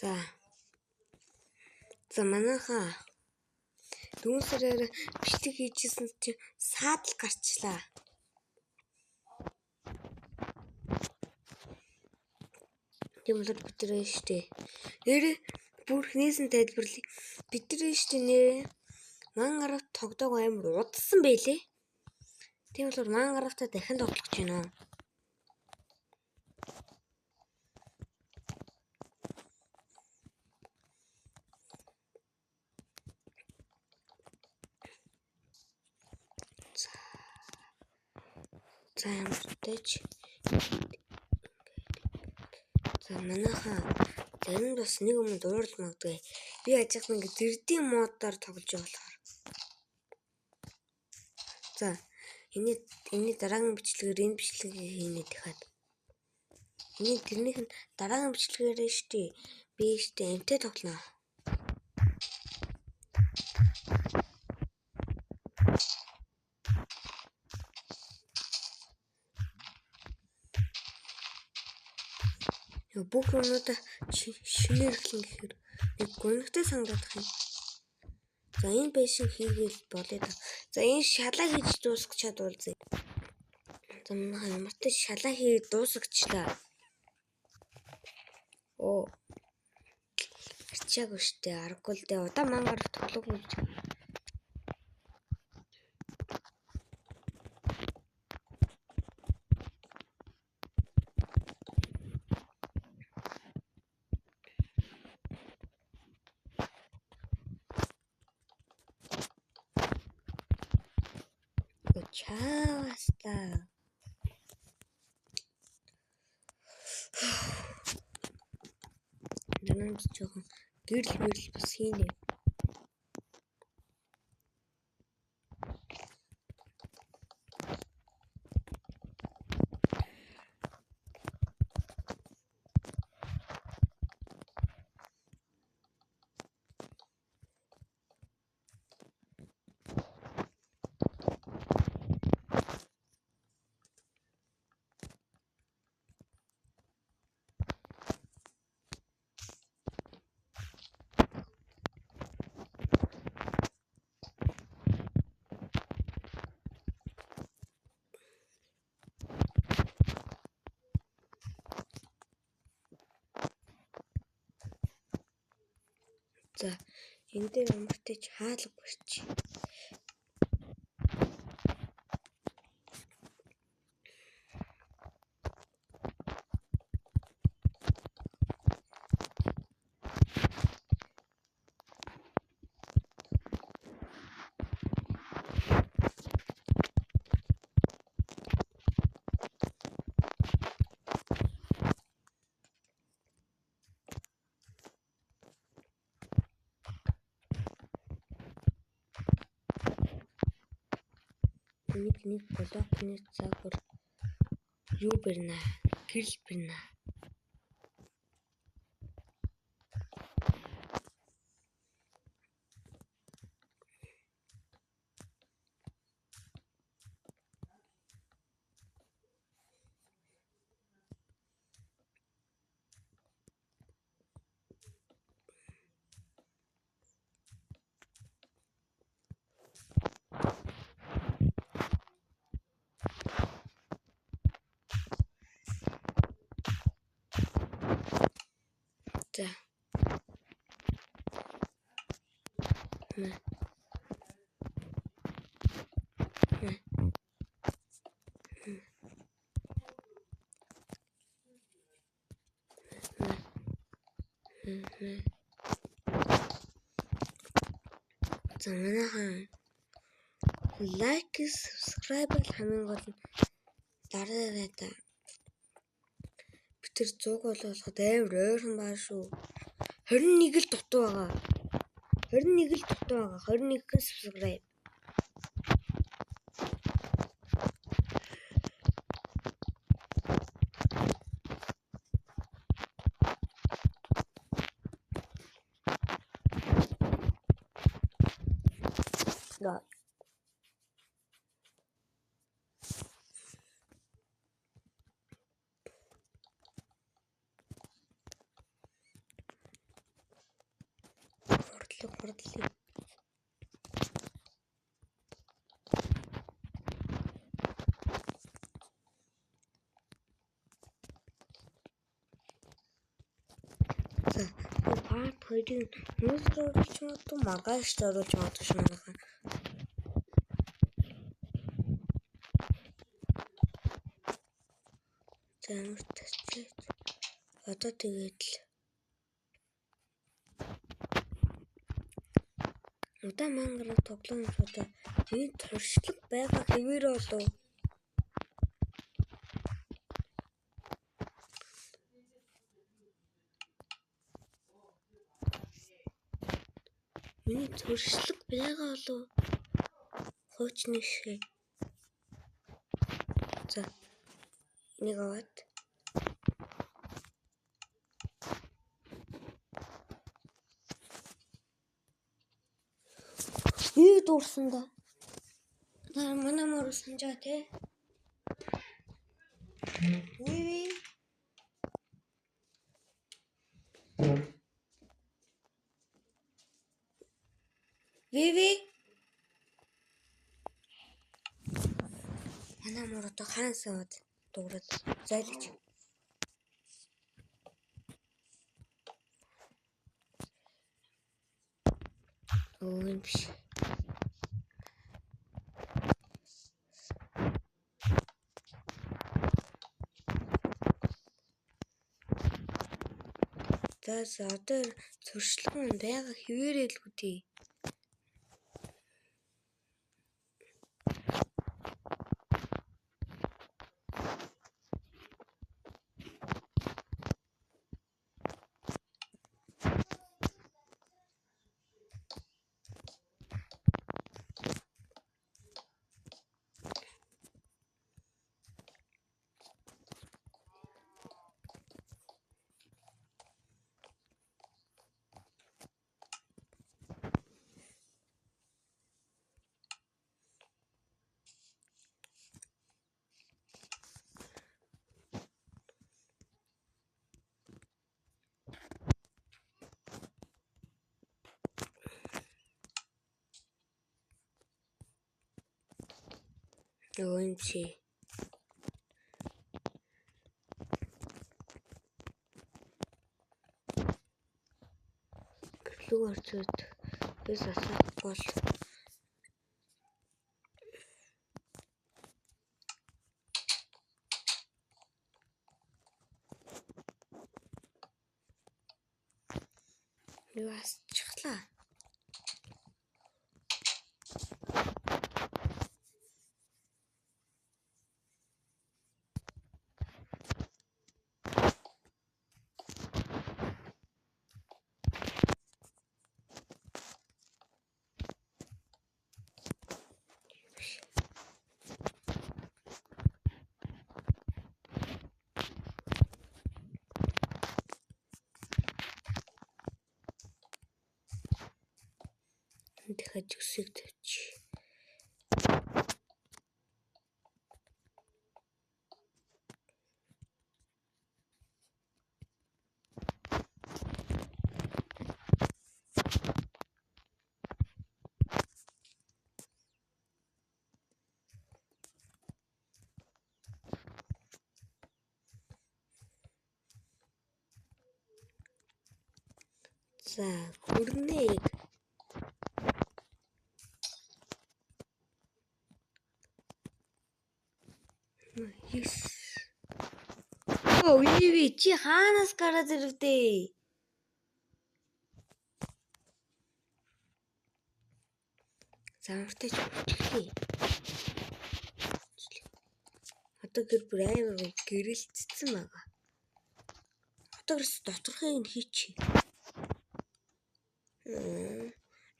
За. За манайхаа дөрвөн сараар бичлэг хийжсэн чинь саадал гарчлаа. Тийм болохоор бид нэр штэ. Нэрээ бүр хнээс нь тайлбарлая. Бид нэр штэ нэрээ Minecraft тогтоог амар удсан байлээ. Тийм болохоор Minecraft-а дахин тоглох гэж байна. За ямартай ч за манайхаа зарим бас нэг юм дуурлаж магадгүй. Би ажиглан ингэ зэрдийн модоор тоглож байгаа болохоор. За энэ дараагийн бичлэгээр энэ бичлэгийг хийнэ дахиад. Энэ тэрнийх нь дараагийн бичлэгээр штий би штий амтай тоглоно. Бүх юмнуудаа шинээр эхлэн гэхээр нэг гонигтай санагдах юм. За энэ байшин хийгээл болъё да. За энэ шалаа хийж дуусгах чадвал зэ. За манайхаа ямартай шалаа хийж дуусгачлаа. Оо. Арчаагүй штэ аргагүй л дээ. Одоо мангаар тоглоогүй гэж. Чааваста. Данаа жоохон гэрэл мэрэл бас хийнэ. За энэ дээр ямартай ч хаалга барьчих. Нэг блокны загвар юу барина? Гэрэл барина. За. За манайхан лайк, subscribe хамгийн гол нь дараарай та. Би тэр 100 болоход амар ойрхон баа шүү. 21 л дутуу байгаа. 21 л дутуу байгаа. 21 subscribe. бичлэг хурдлаа. За part 2-ыг өнөөдөр оруулж магадгүй, маргааш ч оруулж магадгүй шүү манайхаа. За ямар тач. Одоо тэгээд л удаан мангар тоглоом юмшуудаа миний туршлага байгаа хэвээр болов. Миний туршлага байгаа болов. Хуучны шээ. За энийг аваад юу дуурсан да. За манай мөр санжаа те. Виви. Виви. Манай мөр одоо хаанаас аваад дуурайд зайлж. Өө юм биш. За одоо туршлага маань байгаа хэвээрээ л үгүй. Өө юм чи. Гэрлүү орцод бис асаах бол юу асчихлаа. Дахиад өсөг тавьчих. За хүрнэ. Yes. Оо виви чи хаанаас гараад ирвдээ? Замартай ч хүчлээ. Одоо гэр бүр амар гэрэлтсэн байгаа. Одоо гэрс доторхыг нь хийчих.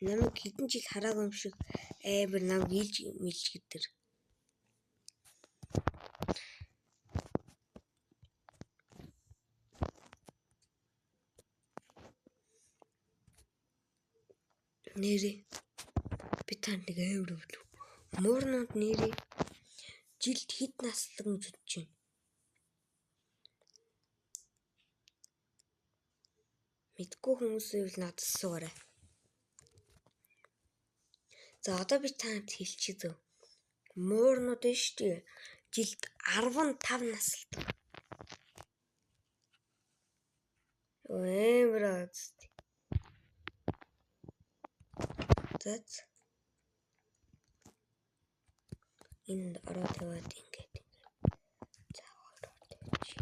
Намайг хэдэн жил хараагүй юм шиг амар намайг илж мэлж гэдэр. Нэрээ би танд нэг амар өвлөв. Муурнууд нэрээ жилд хэд наслаг гэж бодож байна. Мэдгүй хүмүүс ивэл надад асуугаарай. За одоо би танд хэлчихье зөө. Муурнууд нь шүү дээ. Жилд 15 насалдаг. Амар аа. За. Энд ороо тавиад ингээд. За ороо тавьчих.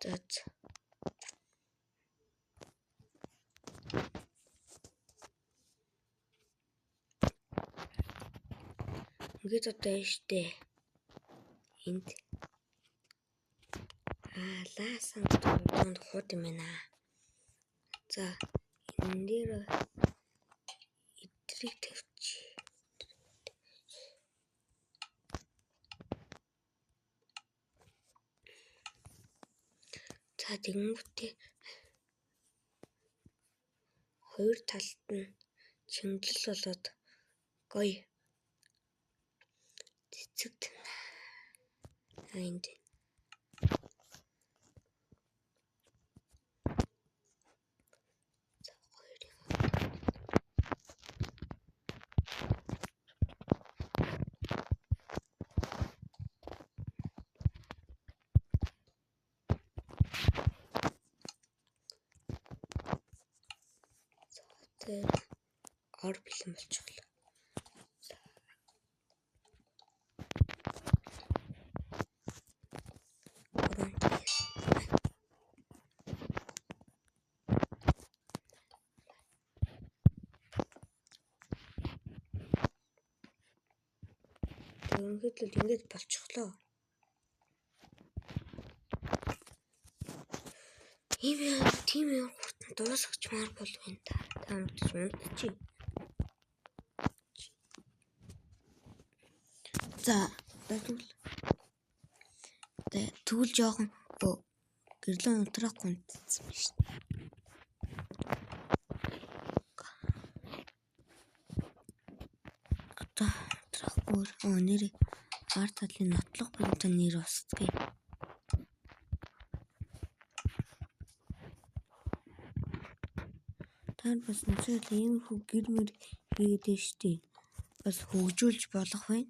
За. Ингээд одоо энэ штэ. Энд лаасан дунд хууд юм байна. За энэ дээр эдрийг тавьчих. За тэгэнгүүтээ хоёр талд нь чимэглэл болоод гоё цэцэгдэнэ. Энд. За хоёрын. За тэр ор бэлэн болчихлоо. Ерөнхийдөө л ингэж болчихлоо. Ийм тийм юм хурдан дуусгачмаар бол байна та. Та унтаж унтчих. За тэгвэл жоохон гэрлэн унтраахгүй унтсан биш. Одоо унтраахгүй нэр ард талын нотлох баримтаа нэр устгая. Та бас нүсэл иймэрхүү гэр мөр хийгээд байна шүү дээ. Бас хөгжүүлж болох байна.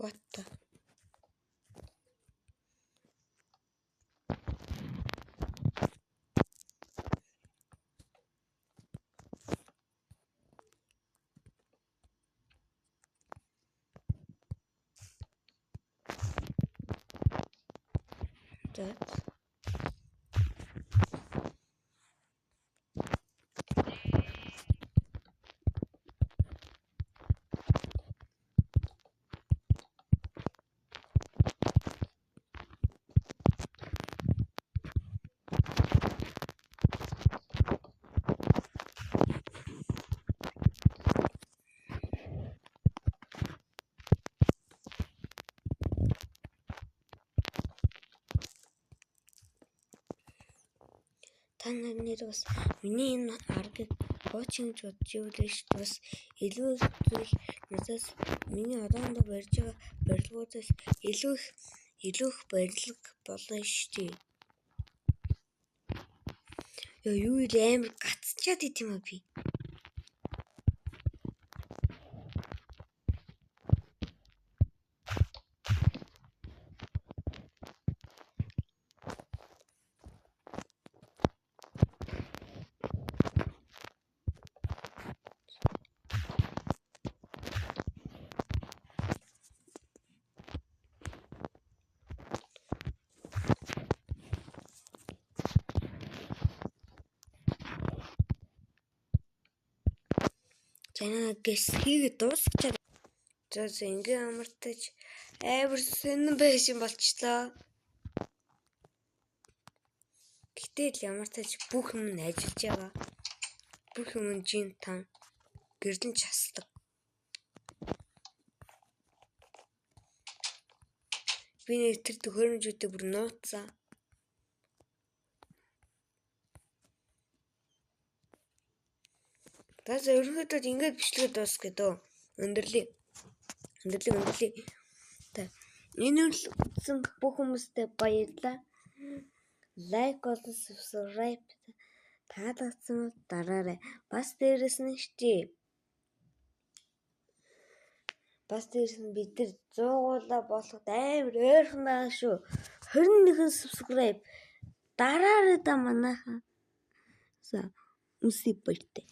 What the? That. Та нар нэр бас миний энэ аргыг хуучин гэж бодож ивэл шүү дээ. Бас илүү их зүйл надаас миний одоохондоо барьж байгаа барилгуудаас илүү их барилга болно шүү дээ. Йоо юу л амар гацчаад ит юм а би. За гэс хийгээ дуусчаад. За за ингээ амартаж амар сонин байшин болчлоо. Гэтэл ямар ч тач бүх юм нь ажиллаж байгаа. Бүх юм нь жин тан гэрлэн часдаг. Би нэр тэр төхөөрөмжүүдээ бүр нууцсан. За за ерөнхийдөө ингээд бичлэгээ дуусгая дөө. Өндөрлөе. Өндөрлөе өндөрлөе. За энэ үл үзсэн бүх хүмүүстээ баярлалаа. Лайк болон subscribe таалагдсан бол дараарай. Бас дээрэс нь штий. Бас дээрэс нь бид нар 100-уулаа болоход амар ойрхон байгаа шүү. 21 subscribe дараарай да манайхан. За үсээ баяртай.